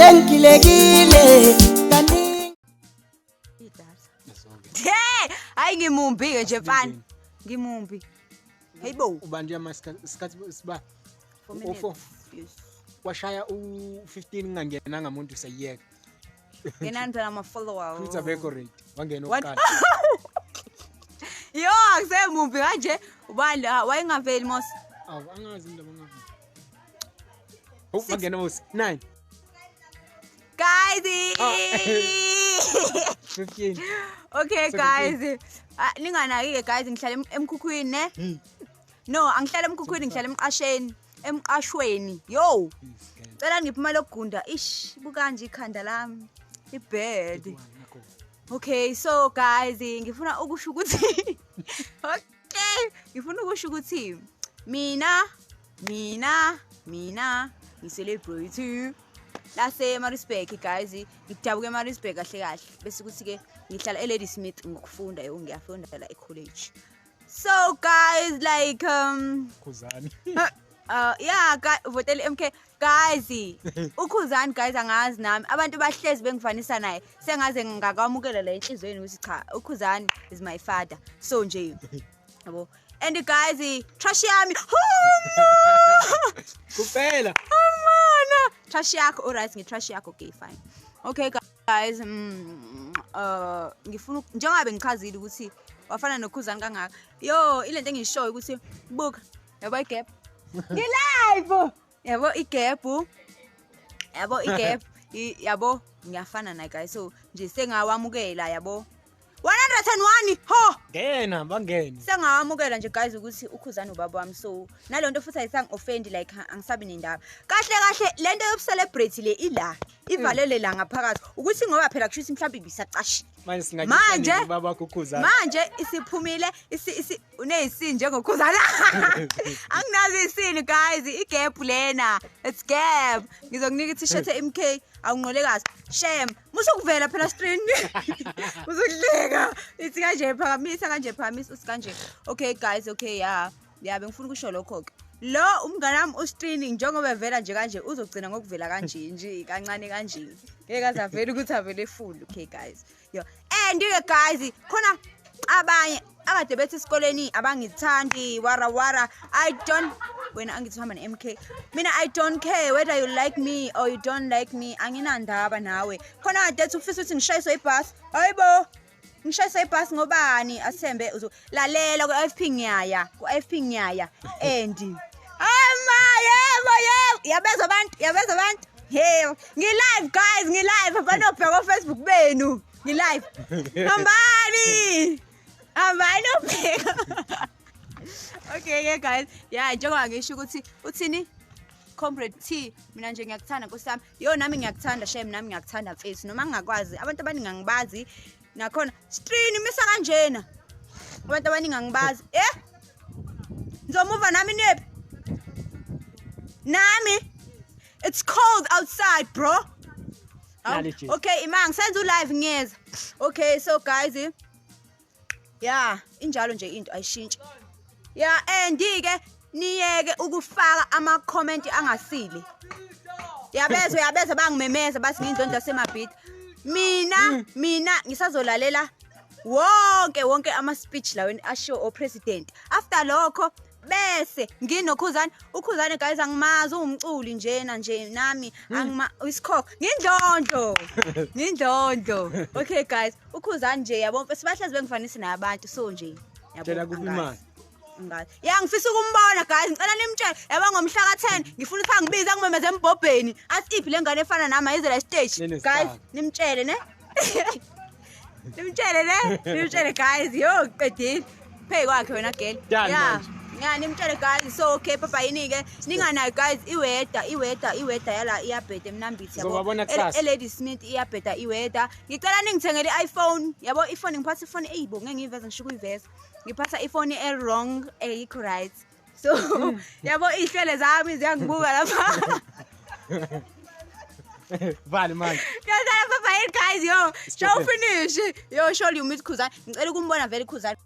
Sengilekile kaningi. Hey, hayi ngimumbi ke nje mfana. Ngimumbi. Hayibo. Ubanje ama isikhathi siba Four minutes. u4 Yes. washaya u15 ngingangenanga umuntu usayiyeka. Ngenani phela ama followers. Futhi abekho ready. Wangena What? oqala. Yo, akusemumbi kanje. Ubani la wayengaveli mos. Awu angazi indaba ngafi. Oh, bangena mos 9 Guys. Ah. 15. Okay 17. guys. Ah, ninganaki ke guys, ngihlala emkhukhwini ne? No, angihlala emkhukhwini, ngihlala emqasheni, emqashweni. Yo. Cela ngiphe imali yokugunda. Ish, buka nje ikhanda lami. Ibed. Okay, so guys, ngifuna ukusho ukuthi okay, ngifuna ukusho ukuthi mina ngi-celebrate lase Maritzburg guys, ngidabuka eMaritzburg kahle kahle, bese kuthi ke ngihlala eLadysmith ngokufunda, yo ngiyafunda la ecollege. So guys, like Khuzani. Yeah guys, votele MK guys. Ukhuzani guys, angazi nami abantu bahlezi bengifanisa naye, sengaze ngakwamukela la enhlizweni ukuthi cha, uKhuzani is my father. So nje yabo, and guys, trash yami Kuphela. Amana trash yakho, alright, ngi trash yakho, okay fine. Okay guys, ngifuna njengoba bengichazile ukuthi wafana noKhuzani kangaka. Yo, ilento engishoyo ukuthi buka, yabo igap ngi-live, yabo igap, yabo igap, yabo ngiyafana naye guys. So nje sengawamukela, yabo 101 ho. Ngena bangene. Sengawamukela nje guys ukuthi uKhuzani ubaba wami, so nalento nto futhi ayisangi-offend, like angisabi nendaba kahle kahle. Lento yobu-celebrate le ila ivalele la ngaphakathi ukuthi ngoba phela kusho ukuthi mhlawumbe ibisacashile. Manje Manje- singathi baba uKhuzani. Manje isiphumile, isi uneyisini njengoKhuzana. Anginazo isini guys, igap lena, it's gap. Ngizokunika i-t-shirt e-MK, awunqolekazi shame, musukuvela phela screen usudleka, ithi kanje phakamisa, kanje phakamisa, uthi kanje. Okay guys, okay, yeah, bengifuna ukusho lokho ke. Lo umngane wami ustreaming njengoba evela nje kanje, uzogcina ngokuvela kanje nje kancane kanje, ngeke aze avele ukuthi avele full. Okay guys, yo, and ke guys, khona abanye akade bethi esikoleni abangithandi, wara wara. I don't, wena angithi uhamba ne-MK, mina I don't care whether you like me or you don't like me, anginandaba nawe. Khona kade ethi ufisa ukuthi ngishayiswe ibhasi. Hayibo, ngishayiswe ibhasi ngobani? Athembe uzolalela ku-IFP, ngiyaya ku-IFP, ngiyaya and ama yebo yebo, yabezwa abantu, yabezwa abantu. Hey, ngi-live guys, ngi-live, banobheka ko-Facebook benu, ngi-live, hambani hambani obheka. Okay ke guys, yeah, njengoba ngisho ukuthi uthini Comrade T, mina nje ngiyakuthanda nkosi yami. Yo, nami ngiyakuthanda shame, nami ngiyakuthanda mfethu, noma ngingakwazi, abantu abaningi angibazi nakhona. Stream imisa kanjena, abantu abaningi angibazi. Ngizomuva nami niphi nami? It's cold outside bro. Awu, Nali Jesu. Okay, ima ngisenza u-live, ngiyeza. Okay, so guys, yeah, injalo nje into ayishintshi. Yeah, and ke niyeke ukufaka ama comment angasile. Yabezwa, yabezwa, bangimemeza bathi ngiyindlondlo yasemabhida. Mina ngisazolalela wonke wonke ama speech laweni asho o president. After lokho bese nginoKhuzani. UKhuzani guys angimazi, uwumculi njena nje, nami angima isikhokho, ngindlondlo, ngindlondlo. Okay guys, uKhuzani nje yabo sibahlezi bengifanise nabantu, so nje yabo. Tshela kuphi Angazi. imali. Angazi. Ya, ngifisa ukumbona guys, ngicela nimtshele. Yabo ngomhla ka10 ngifuna ukuthi angibize, angimemeze embhobheni. Athi iphi le ngane efana nami, ayize la stage. Ninestar. Guys, nimtshele ne? Nimtshele ne? Nimtshele guys, yo qedile. Phe kwakhe wena girl. Done Yeah. manje. Ya, nimtshele guys. So okay, papa yini ke? Ninganayo guys, iweather, iweather, iweather yala iyabheda eMnambithi yabo. Sizobabona kusasa. eLadysmith iyabheda iweather. Ngicela ningithengele i-iPhone. Yabo ifone, ngiphatha ifone eyibo, ngeke ngiyiveze, ngisho ukuyiveza. Ngiphatha ifone e-wrong, ayikho right. So yabo ihlele zami ziyangibuka lapha. Vale manje. Ngiyazala papa yini guys, yo. Show Stop it. finish. Yo, surely you meet Khuzani. Ngicela ukumbona vele Khuzani.